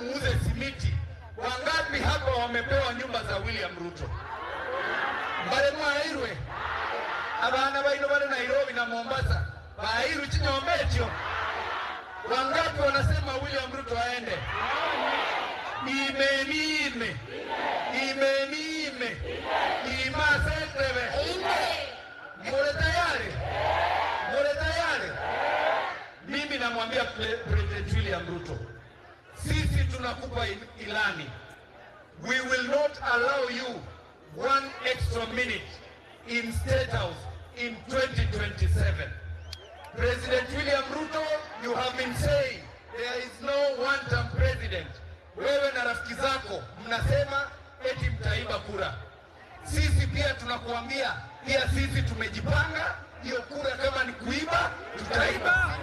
muuze simiti. Wangapi hapa wamepewa nyumba za William Ruto? Mbale mwairwe abana baino bale Nairobi na Mombasa bairwe chinyombecho. Wangapi wanasema William Ruto aende? Ime ime ime imasetebe. Mure tayari? Mure tayari? Mimi namwambia President William Ruto, sisi tunakupa ilani. We will not allow you one extra minute in State House in 2027. President William Ruto, you have been saying there is no one-term president. Wewe na rafiki zako mnasema eti mtaiba kura. Sisi pia tunakuambia, pia sisi tumejipanga, hiyo kura kama ni kuiba, tutaiba.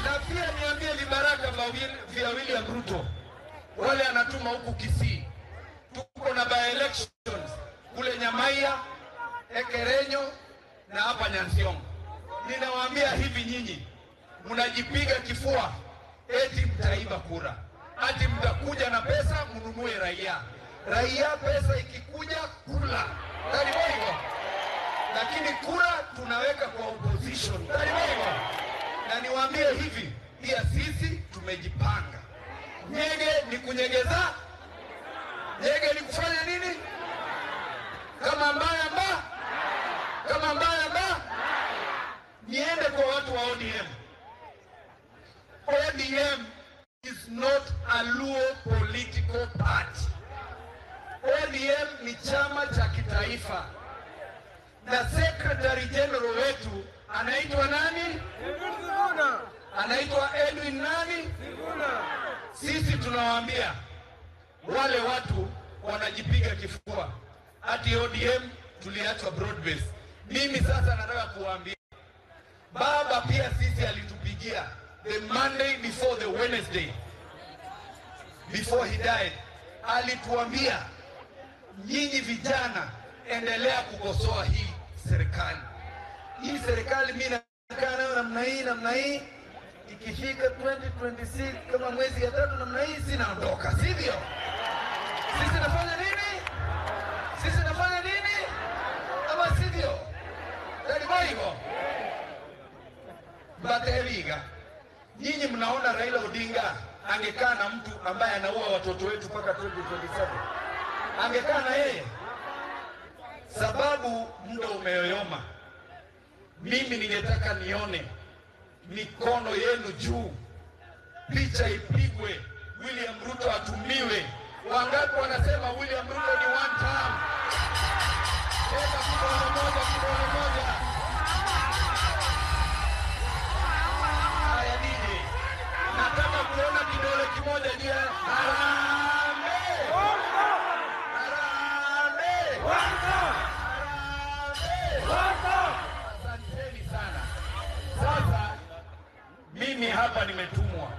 Na pia niambie vibaraka vya William Ruto, wale anatuma huku Kisii. Tuko na by-elections kule Nyamaiya, Ekerenyo na hapa Nyansiongo. Ninawaambia hivi, nyinyi mnajipiga kifua eti mtaiba kura, ati mtakuja na pesa mnunue raia. Raia pesa ikikuja kula. Taliboigo. Lakini kura tunaweka kwa opposition. Taliboigo. Na niwaambie hivi, pia sisi tumejipanga. Nyege ni kunyegeza. Nyege ni kufanya nini? Kama mbaya mbaya. Kama mbaya mbaya. Niende kwa watu wa ODM. ODM is not a Luo political party. ODM ni chama cha kitaifa. Na Secretary General wetu anaitwa nani? Anaitwa Edwin nani? Sisi tunawaambia wale watu wanajipiga kifua ati ODM tuliachwa broad base. Mimi sasa nataka kuwaambia, baba pia sisi alitupigia the Monday before the Wednesday before he died. Alituambia, nyinyi vijana endelea kukosoa hii serikali. Hii serikali mimi nakaa nayo namna hii namna hii, ikifika 2026 kama mwezi ya tatu namna hii sinaondoka, sivyo? Sisi nafanya nini? Sisi nafanya nini? Ama sivyo? Taliboigo. Bateviga. Nyinyi mnaona Raila Odinga angekaa na mtu ambaye anaua watoto wetu mpaka 2027? Angekaa na yeye? Sababu muda umeyoyoma. Mimi ningetaka nione mikono yenu juu, picha ipigwe, William Ruto atumiwe. Wangapi wanasema William Ruto ni one term? Eka kidole moja, kidole moja. Haya nini? Nataka kuona kidole kimoja juu ya Harambee. Harambee. Harambee. Asanteni sana. Sasa mimi hapa nimetumwa.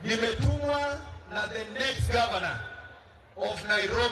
Nimetumwa na the next governor of Nairobi.